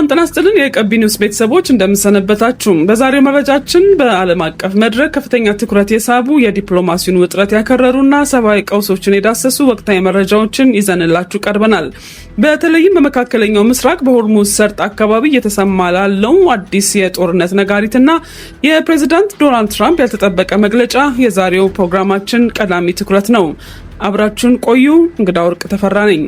ሰላም ጤና ይስጥልን የቀቢ ኒውስ ቤተሰቦች፣ እንደምንሰነበታችሁ። በዛሬው መረጃችን በዓለም አቀፍ መድረክ ከፍተኛ ትኩረት የሳቡ፣ የዲፕሎማሲውን ውጥረት ያከረሩና ሰብአዊ ቀውሶችን የዳሰሱ ወቅታዊ መረጃዎችን ይዘንላችሁ ቀርበናል። በተለይም በመካከለኛው ምስራቅ በሆርሙዝ ሰርጥ አካባቢ እየተሰማ ላለው አዲስ የጦርነት ነጋሪትና የፕሬዚዳንት ዶናልድ ትራምፕ ያልተጠበቀ መግለጫ የዛሬው ፕሮግራማችን ቀዳሚ ትኩረት ነው። አብራችሁን ቆዩ። እንግዳ ወርቅ ተፈራ ነኝ።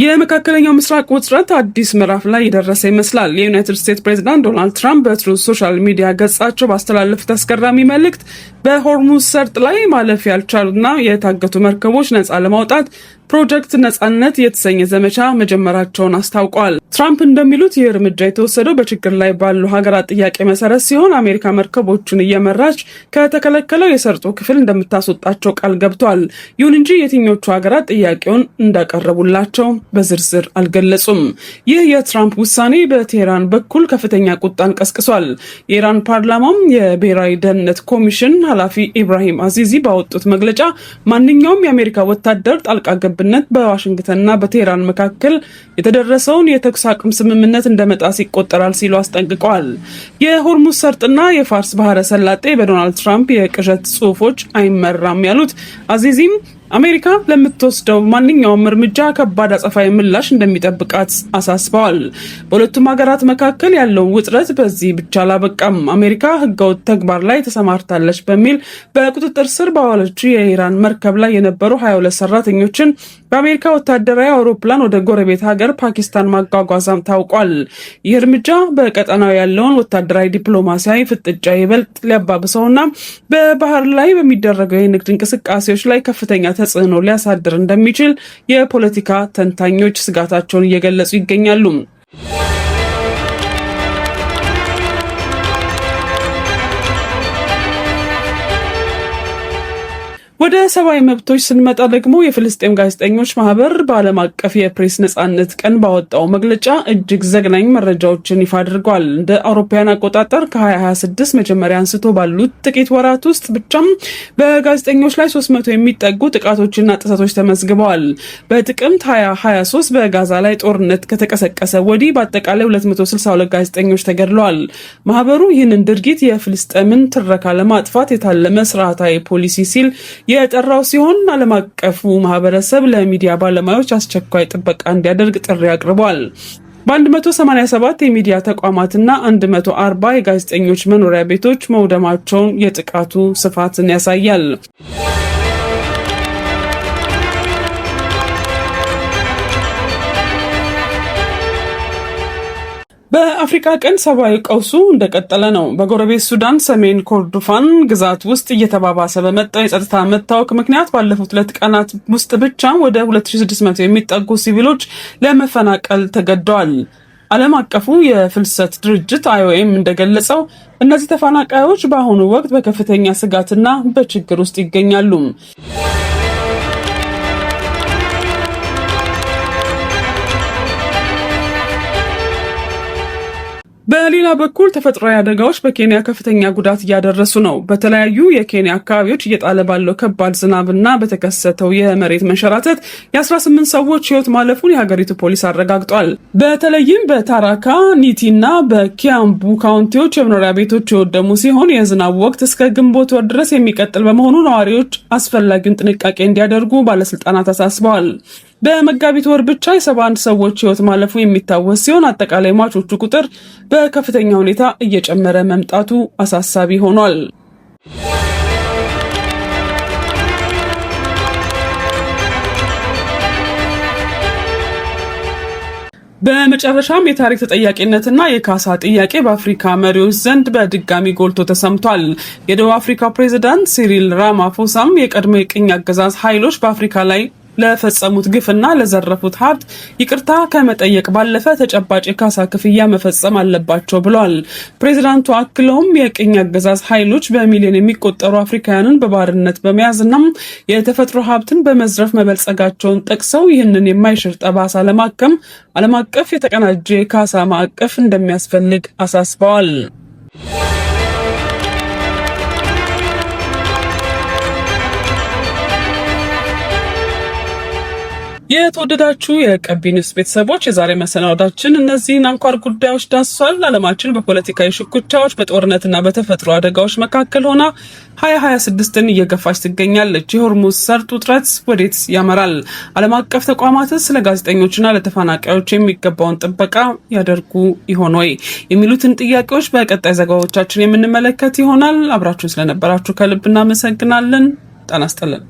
የመካከለኛው ምስራቅ ውጥረት አዲስ ምዕራፍ ላይ የደረሰ ይመስላል። የዩናይትድ ስቴትስ ፕሬዚዳንት ዶናልድ ትራምፕ በትሩዝ ሶሻል ሚዲያ ገጻቸው ባስተላለፉት አስገራሚ መልእክት በሆርሙዝ ሰርጥ ላይ ማለፍ ያልቻሉና የታገቱ መርከቦች ነፃ ለማውጣት ፕሮጀክት ነጻነት የተሰኘ ዘመቻ መጀመራቸውን አስታውቋል። ትራምፕ እንደሚሉት ይህ እርምጃ የተወሰደው በችግር ላይ ባሉ ሀገራት ጥያቄ መሰረት ሲሆን፣ አሜሪካ መርከቦቹን እየመራች ከተከለከለው የሰርጡ ክፍል እንደምታስወጣቸው ቃል ገብቷል። ይሁን እንጂ የትኞቹ ሀገራት ጥያቄውን እንዳቀረቡላቸው በዝርዝር አልገለጹም። ይህ የትራምፕ ውሳኔ በቴህራን በኩል ከፍተኛ ቁጣን ቀስቅሷል። የኢራን ፓርላማም የብሔራዊ ደህንነት ኮሚሽን ኃላፊ ኢብራሂም አዚዚ ባወጡት መግለጫ ማንኛውም የአሜሪካ ወታደር ጣልቃ ገብነት በዋሽንግተንና በቴህራን መካከል የተደረሰውን የተኩስ አቁም ስምምነት እንደ መጣስ ይቆጠራል ሲሉ አስጠንቅቀዋል። የሆርሙዝ ሰርጥና የፋርስ ባህረ ሰላጤ በዶናልድ ትራምፕ የቅዠት ጽሁፎች አይመራም ያሉት አዚዚም አሜሪካ ለምትወስደው ማንኛውም እርምጃ ከባድ አጸፋዊ ምላሽ እንደሚጠብቃት አሳስበዋል። በሁለቱም ሀገራት መካከል ያለው ውጥረት በዚህ ብቻ አላበቃም። አሜሪካ ህገወጥ ተግባር ላይ ተሰማርታለች በሚል በቁጥጥር ስር ባዋለችው የኢራን መርከብ ላይ የነበሩ 22 ሰራተኞችን በአሜሪካ ወታደራዊ አውሮፕላን ወደ ጎረቤት ሀገር ፓኪስታን ማጓጓዛም ታውቋል። ይህ እርምጃ በቀጠናው ያለውን ወታደራዊ ዲፕሎማሲያዊ ፍጥጫ ይበልጥ ሊያባብሰውና በባህር ላይ በሚደረገው የንግድ እንቅስቃሴዎች ላይ ከፍተኛ ተጽዕኖ ሊያሳድር እንደሚችል የፖለቲካ ተንታኞች ስጋታቸውን እየገለጹ ይገኛሉ። ወደ ሰብአዊ መብቶች ስንመጣ ደግሞ የፍልስጤም ጋዜጠኞች ማህበር በዓለም አቀፍ የፕሬስ ነጻነት ቀን ባወጣው መግለጫ እጅግ ዘግናኝ መረጃዎችን ይፋ አድርጓል። እንደ አውሮፓውያን አቆጣጠር ከ2026 መጀመሪያ አንስቶ ባሉት ጥቂት ወራት ውስጥ ብቻም በጋዜጠኞች ላይ 300 የሚጠጉ ጥቃቶችና ጥሰቶች ተመዝግበዋል። በጥቅምት 2023 በጋዛ ላይ ጦርነት ከተቀሰቀሰ ወዲህ በአጠቃላይ 262 ጋዜጠኞች ተገድለዋል። ማህበሩ ይህንን ድርጊት የፍልስጤምን ትረካ ለማጥፋት የታለመ ስርዓታዊ ፖሊሲ ሲል የጠራው ሲሆን፣ ዓለም አቀፉ ማህበረሰብ ለሚዲያ ባለሙያዎች አስቸኳይ ጥበቃ እንዲያደርግ ጥሪ አቅርቧል። በ187 የሚዲያ ተቋማትና 140 የጋዜጠኞች መኖሪያ ቤቶች መውደማቸውን የጥቃቱ ስፋትን ያሳያል። በአፍሪካ ቀንድ ሰብአዊ ቀውሱ እንደቀጠለ ነው። በጎረቤት ሱዳን ሰሜን ኮርዶፋን ግዛት ውስጥ እየተባባሰ በመጣው የጸጥታ መታወክ ምክንያት ባለፉት 2 ቀናት ውስጥ ብቻ ወደ 2600 የሚጠጉ ሲቪሎች ለመፈናቀል ተገደዋል። ዓለም አቀፉ የፍልሰት ድርጅት አይኦኤም እንደገለጸው እነዚህ ተፈናቃዮች በአሁኑ ወቅት በከፍተኛ ስጋትና በችግር ውስጥ ይገኛሉ። በሌላ በኩል ተፈጥሯዊ አደጋዎች በኬንያ ከፍተኛ ጉዳት እያደረሱ ነው። በተለያዩ የኬንያ አካባቢዎች እየጣለ ባለው ከባድ ዝናብና በተከሰተው የመሬት መንሸራተት የ18 ሰዎች ሕይወት ማለፉን የሀገሪቱ ፖሊስ አረጋግጧል። በተለይም በታራካ ኒቲ እና በኪያምቡ ካውንቲዎች የመኖሪያ ቤቶች የወደሙ ሲሆን፣ የዝናቡ ወቅት እስከ ግንቦት ወር ድረስ የሚቀጥል በመሆኑ ነዋሪዎች አስፈላጊውን ጥንቃቄ እንዲያደርጉ ባለስልጣናት አሳስበዋል። በመጋቢት ወር ብቻ የ71 ሰዎች ሕይወት ማለፉ የሚታወስ ሲሆን፣ አጠቃላይ ሟቾቹ ቁጥር በከፍተኛ ሁኔታ እየጨመረ መምጣቱ አሳሳቢ ሆኗል። በመጨረሻም የታሪክ ተጠያቂነትና የካሳ ጥያቄ በአፍሪካ መሪዎች ዘንድ በድጋሚ ጎልቶ ተሰምቷል። የደቡብ አፍሪካ ፕሬዚዳንት ሲሪል ራማፎሳም የቀድሞ የቅኝ አገዛዝ ኃይሎች በአፍሪካ ላይ ለፈጸሙት ግፍና ለዘረፉት ሀብት ይቅርታ ከመጠየቅ ባለፈ ተጨባጭ የካሳ ክፍያ መፈጸም አለባቸው ብለዋል። ፕሬዚዳንቱ አክለውም የቅኝ አገዛዝ ኃይሎች በሚሊዮን የሚቆጠሩ አፍሪካውያንን በባርነት በመያዝና የተፈጥሮ ሀብትን በመዝረፍ መበልጸጋቸውን ጠቅሰው፣ ይህንን የማይሽር ጠባሳ ለማከም ዓለም አቀፍ የተቀናጀ የካሳ ማዕቀፍ እንደሚያስፈልግ አሳስበዋል። የተወደዳችሁ የቀቢ ኒውስ ቤተሰቦች፣ የዛሬ መሰናዷችን እነዚህን አንኳር ጉዳዮች ዳስሷል። ዓለማችን በፖለቲካዊ ሽኩቻዎች፣ በጦርነትና በተፈጥሮ አደጋዎች መካከል ሆና 2026ን እየገፋች ትገኛለች። የሆርሙዝ ሰርጥ ውጥረት ወዴት ያመራል? ዓለም አቀፍ ተቋማትስ ለጋዜጠኞችና ለተፈናቃዮች የሚገባውን ጥበቃ ያደርጉ ይሆን ወይ? የሚሉትን ጥያቄዎች በቀጣይ ዘገባዎቻችን የምንመለከት ይሆናል። አብራችሁን ስለነበራችሁ ከልብ እናመሰግናለን። ጤና ይስጥልን።